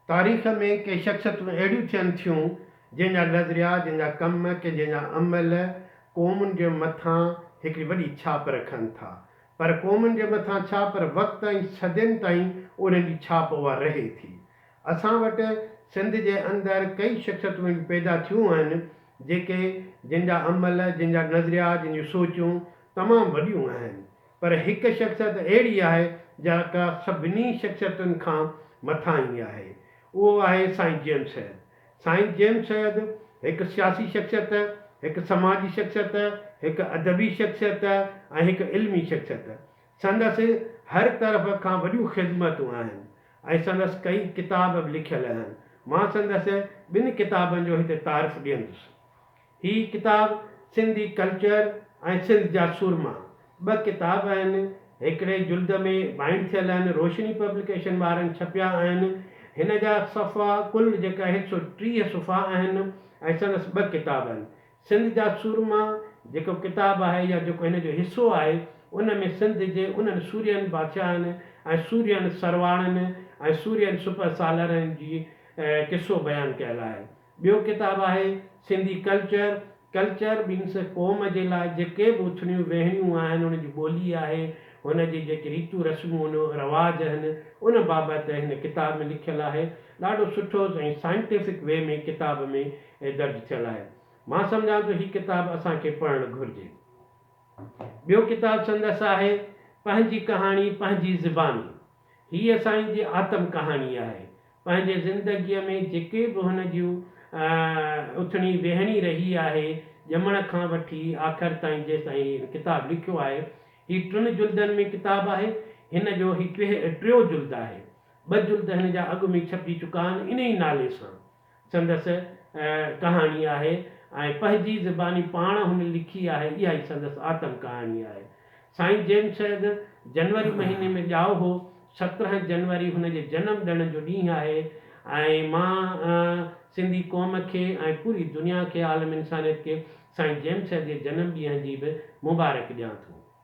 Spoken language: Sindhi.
تاريخ ۾ ڪي شخصيتون اهڙيون ٿين ٿيون، جنهن جا نظريا، جنهن جا ڪم، ڪي جنهن جا عمل قومن جي مٿان هڪڙي وڏي ڇاپ رکن ٿا. پر قومن جي مٿان ڇا پر وقت ۽ صدين تائين انهن جي ڇاپ اها رهي ٿي. اسان وٽ سنڌ جي اندر ڪئي شخصيتون اهڙيون پيدا ٿيون آهن، جيڪي جن جا عمل، جن جا نظريا، جن جون سوچون تمام وڏيون آهن. پر هڪ شخصيت اهڙي آهي جيڪا سڀني شخصيتن کان مٿاهين آهي. اهو آهي سائين جي ايم سيد. سائين جي ايم سيد هڪ سياسي شخصيت، هڪ سماجي شخصيت، هڪ ادبي شخصيت ۽ هڪ علمي شخصيت. سندس هر طرف کان وڏيون خدمتون آهن ۽ سندس ڪئي ڪتاب به لکيل آهن. مان سندس ٻن ڪتابن جو هتي تعارف ڏيندس. هي ڪتاب سنڌي ڪلچر ۽ سنڌ جا سورما ٻه ڪتاب آهن. هڪڙي جلد ۾ بائنڊ ٿيل آهن. روشني پبليڪيشن وارن ڇپيا آهن. هن جا صفحا ڪل جيڪا هڪ سو 30 صفحا آهن ۽ سندس ٻه ڪتاب آهن. سنڌ جا سورما جيڪو ڪتاب آهي يا جيڪو هن جو حصو آهي ان ۾ سنڌ جي انهن سورهين بادشاهن ۽ سورهين سرواڻن ۽ سورهين سپهه سالارن جي قصو بيان ڪيل آهي. ٻيو ڪتاب آهي سنڌي ڪلچر، ڪلچر مينس قوم جي لاء جيڪي به اٿڻيون ويهڻيون آهن ان جي ٻولي آهي هن جي جيڪي ريتون رسمون رواج آهن ان بابت هن ڪتاب ۾ لکيل آهي ڏاڍو سٺو ۽ سائنٽيفڪ وي ۾ ڪتاب ۾ درج ٿيل آهي مان سمجهان ٿو هي ڪتاب اسان کي پڙهڻ گهرجي. ٻيو ڪتاب سندس آهي پنهنجي ڪهاڻي پنهنجي زباني هيء سائين جي آتم ڪهاڻي آهي پنهنجي زندگيء ۾ جيڪي به هن جون اٿڻي ويهڻي رهي آهي، ڄمڻ کان وٺي آخر تائين جيستائين هي ڪتاب لکيو آهي. هي ٽن جلدن ۾ ڪتاب آهي. هن جو هي ٽيون جلد آهي. ٻه جلد هن جا اڳ ۾ ڇپجي چڪا آهن انهي نالي سان. سندس ڪهاڻي آهي ۽ پنهنجي زباني پاڻ هن لکي آهي اها ئي سندس آتم ڪهاڻي آهي. سائين جيم سيد جنوري مهيني ۾ ڄائو هو، 17 جنوري هن جي جنم ڏڻ جو ڏينهن آهي ۽ مان سنڌي قوم کي ۽ پوري دنيا کي عالم انسانيت کي سائين جيم سيد جي جنم ڏينهن جي به مبارڪ ڏيان ٿو.